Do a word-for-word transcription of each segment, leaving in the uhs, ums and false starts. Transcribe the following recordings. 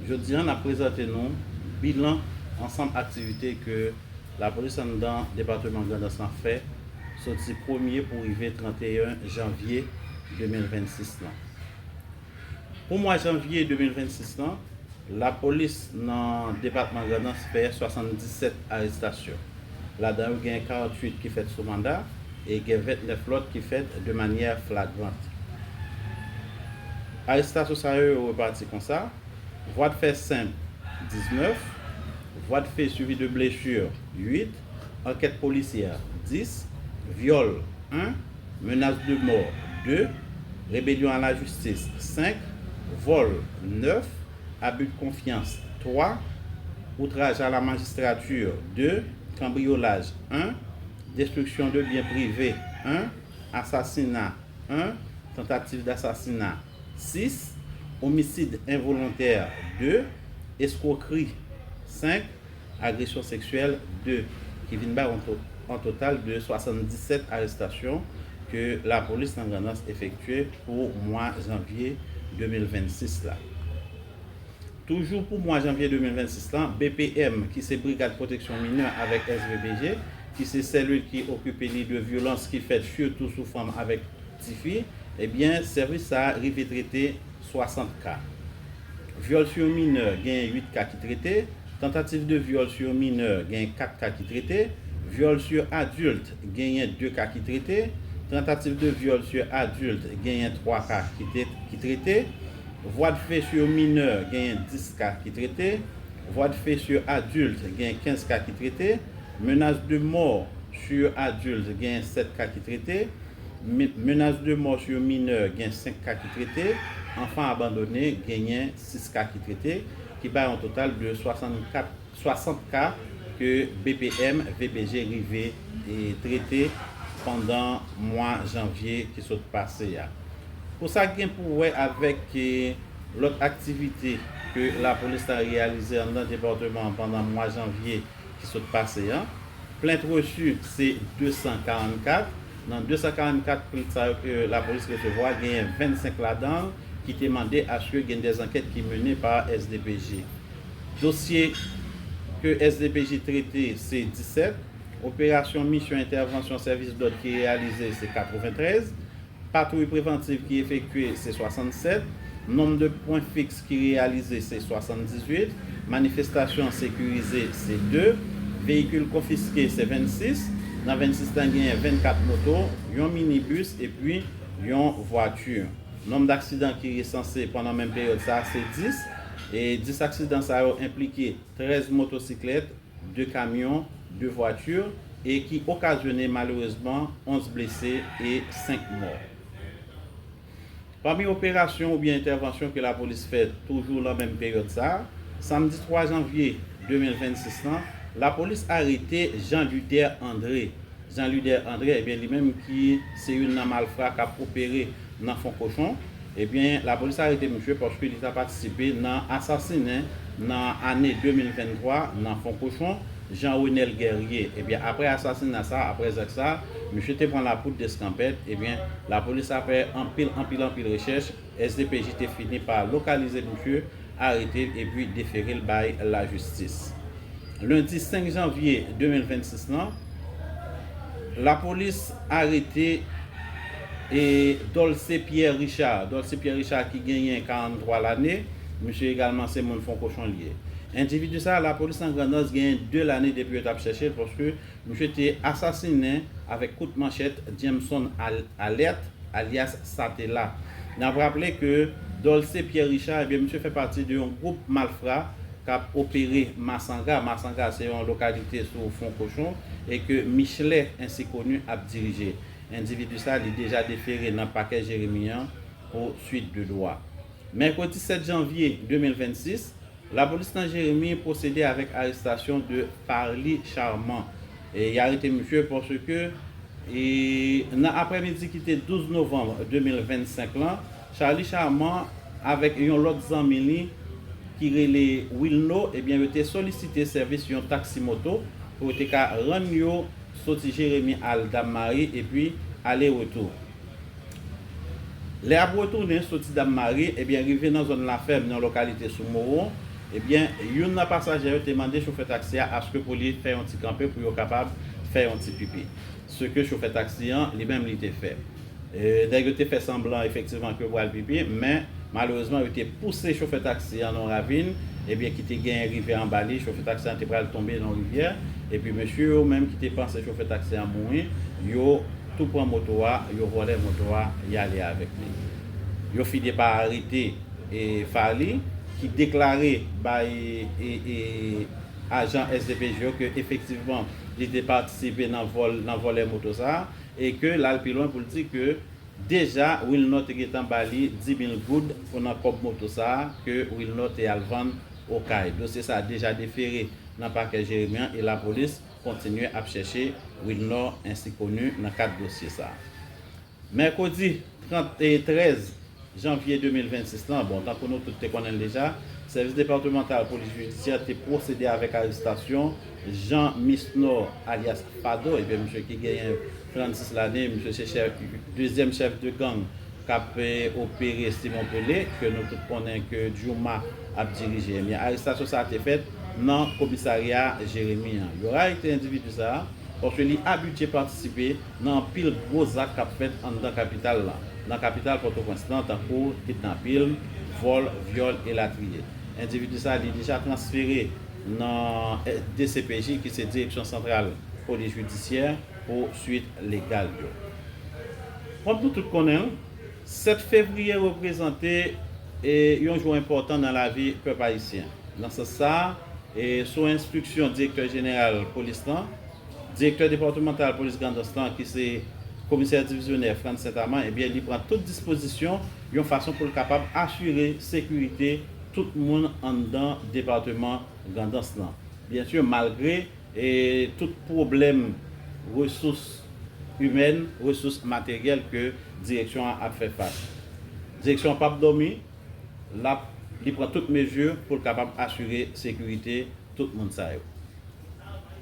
Jodi a, n ap prezante nou bilan ansanm aktivite ke lapolis anndan depatman Grandans lan fè soti premye pou rive trannteyen janvye de mil vennsis lan. Pou mwa janvye de mil vennsis lan, lapolis nan depatman Grandans fè swasanndisèt arestasyon. Ladan yo gen karanntuit ki fèt sou manda e gen vennèf lòt ki fèt de manyè flagrant. Arestasyon sa yo, yo repati konsa: vwa de fè senp, diznèf, vwa de fè suivi de blesi, uit, ankèt polisyè, dis, vyòl, en, menas de mò, de, rebelyon a la jistis, senk, vòl, nèf, abi de konfyans, twa, outraj a la majistrati, de, kanbriyolaj, en, destriksyon de byen prive, en, asasina, en, tantativ dasasina, sis, omisid envolontè, de, eskwokri, senk, agresyon seksyèl, de, ki vin bay an to-, an total de swasanndisèt arestasyon ke lapolis nan Grandans efektye pou mwa janvye de mil vennsis la. Toujou pou mwa janvye de mil vennsis lan, B P M, ki se Brigad Pwoteksyon Minè avèk S V P G, ki se selil ki okipe li de vyolans ki fèt sitou sou fanm avèk tifi, ebyen, sèvis sa a rive trete swasant ka. Vyòl sou minè, genyen uit ka ki trete, tantativ de vyòl sou minè, genyen kat ka ki trete, vyòl sou adilt, genyen de ka ki trete, tantativ de vyòl sou adilt, genyen twa ka ki te-, ki trete, vwa de fè sou minè, genyen dis ka ki trete, vwa de fè sou adilt, genyen kenz ka ki trete, menas de mò sou adilt, genyen sèt ka ki trete, me-, menas de mò sou minè, gen senk ka ki trete, anfan abandone, genyen sis ka ki trete, ki bay yon total de swasannkat, swasant ka ke B P M V P G rive e trete pandan mwa janvye ki sot pase a. Pou sa k gen pou wè avèk, e, lòt aktivite ke lapolis la reyalize anndan depatman an pandan mwa janvye ki sot pase an, plent resi se de san karannkat. Nan de san karannkat plent sa yo ke lapolis resevwa, genyen vennsenk ladan l ki te mande aske gen dè ankèt ki mennen pa S D P J. Dosye ke S D P J trete se disèt, operasyon misyon entèvansyon sèvis dòd ki reyalize se katreventrèz, patwouy prevantiv ki efektye se swasannsèt, nonb de pwen fiks ki reyalize se swasanndizuit, manifestasyon sekirize se de, veyikil konfiske se vennsis, nan vennsis lan genyen vennkat moto, yon minibis epi yon vwati. Nonb daksidan ki resanse pandan menm peryòd sa a se dis, e dis aksidan sa yo enplike trèz motosiklèt, de kamyon, de vwati, e ki okazyone malerezman onz blese e senk mò. Pami operasyon oubyen entèvansyon ke lapolis fè toujou nan menm peryòd sa a, samdi twa janvye de mil vennsis lan, lapolis arete Jean Luder André. Jean Luder André, ebyen, li menm ki se youn nan malfra k ap opere nan Fon Kochon, ebyen, lapolis arete misye paske li ta patisipe nan asasinen nan ane de mil venntwa nan Fon Kochon, Jean Renel Guerrier. Ebyen, apre asasina sa, apre zak sa, misye te pran lapoud deskanpèt. Ebyen, lapolis apre anpil, anpil, anpil rechèch, S D P J te fini pa lokalize misye, arete l epi defere l bay lajistis. Lendi senk janvye de mil vennsis lan, lapolis arete e Dolce Pierre Richard. Dolce Pierre Richard ki genyen karanntwa lane, misye egalman se moun Fon Kochon li ye. Endividi sa a, lapolis nan Grandans genyen de lane depi yo t ap chèche l, paske misye te asasinen avèk kout manchèt Jameson Al-, Alerte, alyas Satela. N ap raple ke Dolce Pierre Richard, ebyen, misye fè pati de yon gwoup malfra k ap opere Masanga. Masanga se yon lokalite sou Fon Kochon e ke Michelet Ensikoni ap dirije. Endividi sa, li deja defere nan pakè Jeremi an pou swit de dwa. Mèkredi sèt janvye de mil vennsis, lapolis nan Jeremi pwosede avèk arestasyon de Farly Charmant. E y arete misye paske, e, nan aprèmidi ki te douz novanm de mil vennsenk lan, Charly Charmant avèk yon lòt zanmi li ki rele Wilno, ebyen, yo te solisite sèvis yon taksi moto pou yo te ka rann yo soti Jeremi al Dam Mari epi ale retou. Lè y ap retounen soti Dam Mari, ebyen, rive nan zòn Lafèm, nan lokalite sou Mowo, Ebyen, youn nan pasaje yo te mande chofè taksi a aske pou li fè yon ti kanpe pou yo kapab fè yon ti pipi. Se ke chofè taksi an, li menm, li te fè. E, nèg yo te fè sanblan efektivman ke yo pral pipi, men malerezman, yo te pouse chofè taksi an nan yon ravin, ebyen, ki te genyen rivyè anba li. Chofè taksi an te pral tonbe nan yon rivyè, epi mesye yo menm ki te panse chofè taksi an mouri, yo tou pran moto a, yo vòlè moto a, y ale avèk li. Yo fini pa arete e Farly, ki deklare bay e, e, ajan S D P J yo ke efektivman li te patisipe nan vòl, nan vòlè moto sa a, e ke l al pi lwen pou l di ke deja Wilnor te gentan ba li dis mil goud pou nan kòb moto sa a ke Wilnor te al vann Okay. Dosye sa a deja defere nan pakè Jeremi an e lapolis kontinye ap chèche Wilnor ensi koni nan kad dosye sa a. Mèkredi trant e trèz janvye de mil vennsis lan, bon, tankou nou tout te konnen l deja, sèvis depatmantal polis jidisyè te pwosede avèk arestasyon Jean Misnor alyas Fado, ebyen, misye ki genyen trannsis lane, misye se chèf, dezyèm chèf de gang k ap, eh, opere Simon Pele, ke nou tout konnen ke Jouma ap dirije. Ebyen, arestasyon sa a te fèt nan komisarya Jeremi an. Yo arete endividi sa a, paske li abitye patisipe nan anpil gwo zak k ap fèt anndan kapital la, nan kapital Pòtoprens lan, tankou kidnapin, vòl, vyòl, elatriye. Endividi sa a, li deja transfere nan D C P J, ki se Direksyon Santral Polis Jidisyè, pou swit legal yo. Kòm nou tout konnen l, sèt fevriye reprezante, e, yon jou enpòtan nan lavi pèp ayisyen. Nan sans sa a, e, sou enstriksyon direktè jeneral polis lan, direktè depatmantal polis Grandans lan, ki se komisè divizyonè Frantz Saint-Amand, ebyen, li pran tout dispozisyon yon fason pou l kapab asire sekirite tout moun anndan depatman Grandans lan. Byen si, malgre, e, tout pwoblèm resous imèn, resous materyèl ke direksyon an ap fè fas. Direksyon an p ap dòmi, l ap, li pran tout mezi pou l kapab asire sekirite tout moun sa yo.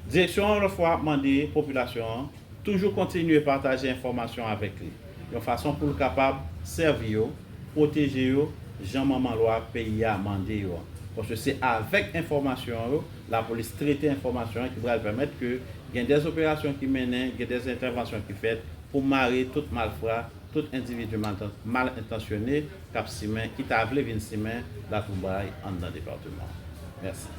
Direksyon an, yon lòt fwa, ap mande popilasyon an toujou kontinye pataje enfòmasyon avèk li, yon fason pou l kapab sèvi yo, pwoteje yo, jan manman lwa peyi a mande yo an. Paske se avèk enfòmasyon yo, lapolis trete enfòmasyon an ki pral pèmèt ke gen dè operasyon ki mennen, gen dè entèvansyon ki fèt pou mare tout malfra, tout endividi mal, mal entansyone k ap simen, ki ta vle vin simen latwoublay anndan depatman an. Mèsi.